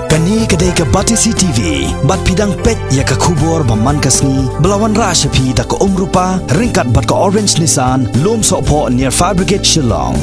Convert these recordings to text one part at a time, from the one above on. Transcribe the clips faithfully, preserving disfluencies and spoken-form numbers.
Kane ka dei ka Batesi T V, bad phi dang peit ïa ka khubor ba man ka sngi, ba la wanrah sha phi da ka Umrupa, ryngkat bad ka Orange Nissan, Lumsohphoh near Fire Brigade Shillong.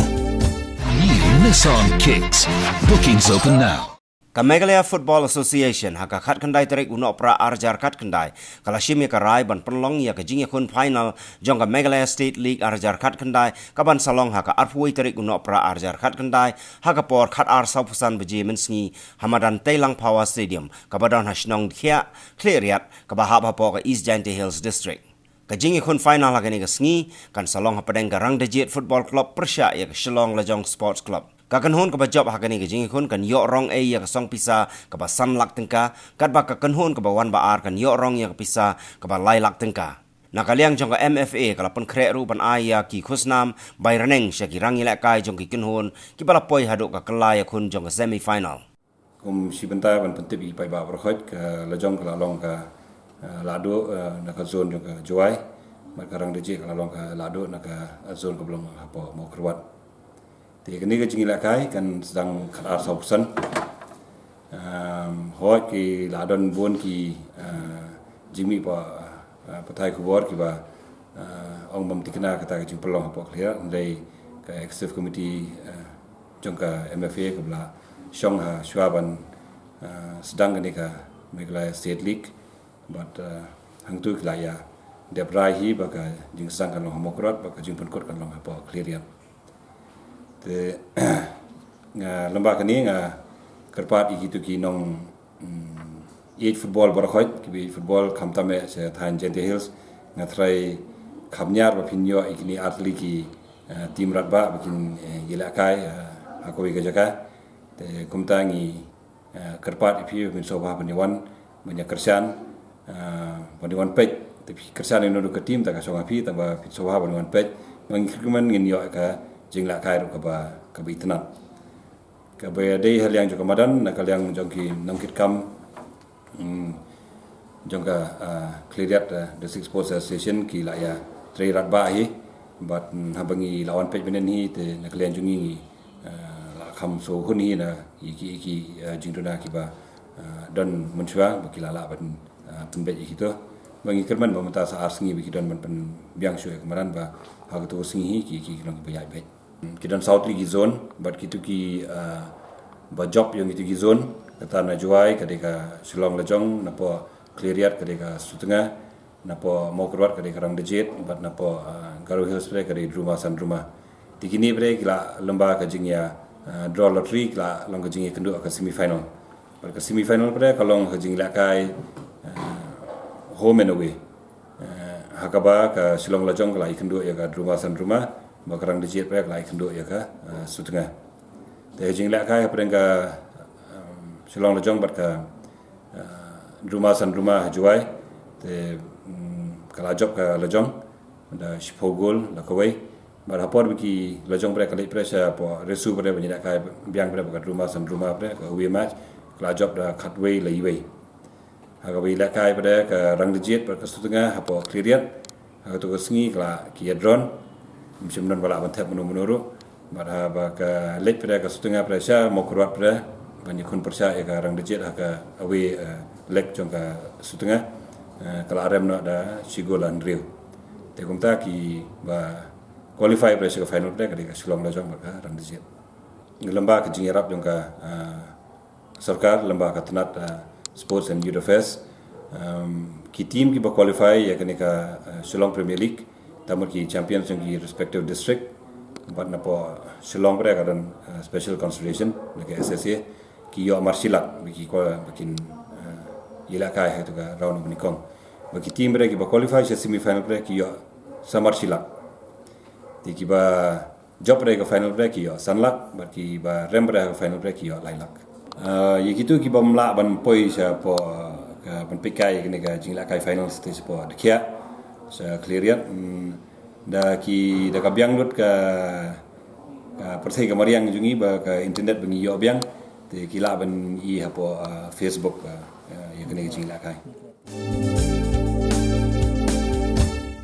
New Nissan Kicks. Bookings open now. Ka Meghalaya Football Association, ha ka khatkhyndai tarik u Nohprah arhajar khatkhyndai, ka la shim ïa ka rai ban pynlong ïa ka jingïakhun final jong ka Meghalaya State League arhajar khatkhyndai, ka ban sa long ha ka arphew wei tarik u Nohprah arhajar khatkhyndai, ha ka por khatar sawphew san baje mynsngi, ha madan Teilang Power Stadium, kaba don ha shnong Dkhiah, Khliehriat, kaba hap hapoh ka East Jaintia Hills District. Ka jingïakhun final ha kane ka sngi kan sa long hapdeng ka Rangdajied Football Club pyrshah ïa ka Shillong Lajong Sports Club. Ka kynhun kaba jop ha kane ka jingïakhun kan ïoh rong ei ïa ka song pisa kaba san lak tyngka, katba ka kynhun kaba wan ba ar kan ïoh rong ïa ka pisa kaba lai lak tyngka. Na ka liang jong ka M F A ka la pynkhreh ruh ban ai ïa ki khusnam bai rneng sha ki rangïalehkai jong ki kynhun kiba la poi haduh ka kylla ïakhun jong ka semi final. Kum shi bynta ban pyntip ïa ki paidbah baroh, ka Lajong ka la long ka, eh, lahduh, eh, na ka zone jong ka Jowai, bad ka Rangdajied ka la long ka lahduh na ka, eh, zone kaba long hapoh Mawkyrwat. Te kane ka jingïalehkai kan sdang khatar sawphew san. Em, hooid ki la don bun ki, eh, jingmih ba, eh, pathai khubor kiba, eh, ong bym tikna kata ka jingpynlong hapoh Khliehriat, hynrei ka executive committee, eh, jong ka M F A kaba la shong ha shuwa ban, eh, sdang kane ka Meghalaya State League. Bad, eh, hangtu ki la ïa dep rai hi ba ka jingsdang kan long ha Mawkyrwat, ba ka jingpynkut kan long hapoh Khliehriat. Te, nga lem bad kane nga kyrpad ïa kitu ki nong, mm, ïeit football baroh, kiba ïeit football khamtam eh sha thaiñ Jaintia Hills, nga tharai kham ñiar ba phin ïoh ïa kine artylli ki, eh, team radbah ba kin, eh, ïalehkai, eh, ha kawei ka jaka. Te kumta ngi, eh, kyrpad ïa phi ba phin sngewbha ban ïa wan, ban ïa kyrshan, eh, ban ïa wan peit. Te phi kyrshan ïa no ka team, ta ka shong ha phi, tangba phin sngewbha ban ïa wan peit. Ba ngi kyrmen ngin ïoh ka jingïalehkai ruh kaba, kaba itynnad. Kaba dei ha liang jong ka madan, na ka liang jong ki nongkitkam, mm, jong ka, ah, Khliehriat, ah, District Sports Association ki la ïa trei radbah hi, bad, mm, haba ngi la wan peit mynhynnin hi, te na ka liang jong ngi, ah, la kham sngewhun hi na ïa ki, ïa ki, ah, jingduna kiba, ah, don mynshuwa, ba ki la lah ban, ah, pynbeit ïa kito. Ba ngi kyrmen ba mynta sa ar sngi ba ki don ban pynbiang shuh ïa ka madan ba ha kato ka sngi hi ki, ki, ki long kiba ïaid beit. Ki don saw tylli ki zone, bad kitu ki, ah, ba jop ïa kitu ki zone, kata na Jowai ka dei ka Shillong Lajong, napoh Khliehriat ka dei ka Sutnga, napoh Mawkyrwat ka dei ka Rangdajied, bad napoh, ah, Garo Hills pat ka dei Druma Sandruma. Te kine pat ki la lem bad ka jingïa, ah, draw lottery, ki la long ka jingïakynduh ha ka semi final. Bad ka semi final pat ka long ka jingïalehkai, ah, home and away. Eh, ha kaba ka Shillong Lajong ka la ïakynduh ïa ka Druma Sandruma, bad ka Rangdajied pat ka la ïakynduh ïa ka, eh, Sutnga. Te jingïalehkai hapdeng ka, em, Shillong Lajong bad ka, eh, Druma Sandruma ha Jowai, te, mm, ka la jop ka Lajong da shiphew gol la kawei. Bad ha por ba ki Lajong pat ka leit pat shapoh resu pat ban ïalehkai biang pat bad ka Druma Sandruma pat ka away match, ka la jop da khatwei la iwei. Ha kaba ïalehkai pat ka Rangdajied bad ka Sutnga hapoh Khliehriat. Ha kato ka sngi ka la ki ïa draw. Ym shym don ba lah ban thep mano mano ruh. Bad haba ka leit pat ka Sutnga pat sha Mawkyrwat pat ban ïakhun pyrshah ïa ka Rangdajied ha ka away, eh, leg jong ka Sutnga, eh, ka la rem noh da shi gol la hynriew. Te kumta kiba qualify pat sha ka final pat ka dei ka Shillong Lajong bad ka Rangdajied. Lem bad ka jingïarap jong ka, eh, sorkar, lem bad ka tnat, ah, Sports and Youth Affairs. Em, ki team kiba qualify ïa kane ka, ah, Shillong Premier League, ta mut ki champions jong ki respective district, bad napoh Shillong pat ka don, ah, special consideration na ka S S A, ki ïoh marshilak ba ki kwa, ba kin, ah, ïalehkai ha kato ka round of nyngkong. Bad ki team pat kiba qualify sha semi final pat ki ïoh sa marshilak. Te kiba jop pat ka final pat ki ïoh san lak, bad kiba rem pat ka final pat ki ïoh lai lak. Ah, ïa kitu kibym lah ban poi shapoh, ah, ka ban peit kai kane ka jingïalehkai final stage shapoh Dkhiah, sha Khliehriat, mm, da ki, da ka biang lut ka, ka pyrthei ka mariang jong ngi ba ka internet ba ngi ïoh biang, te ki lah ban i hapoh, ah, Facebook, ah, ïa kane ka jingïalehkai.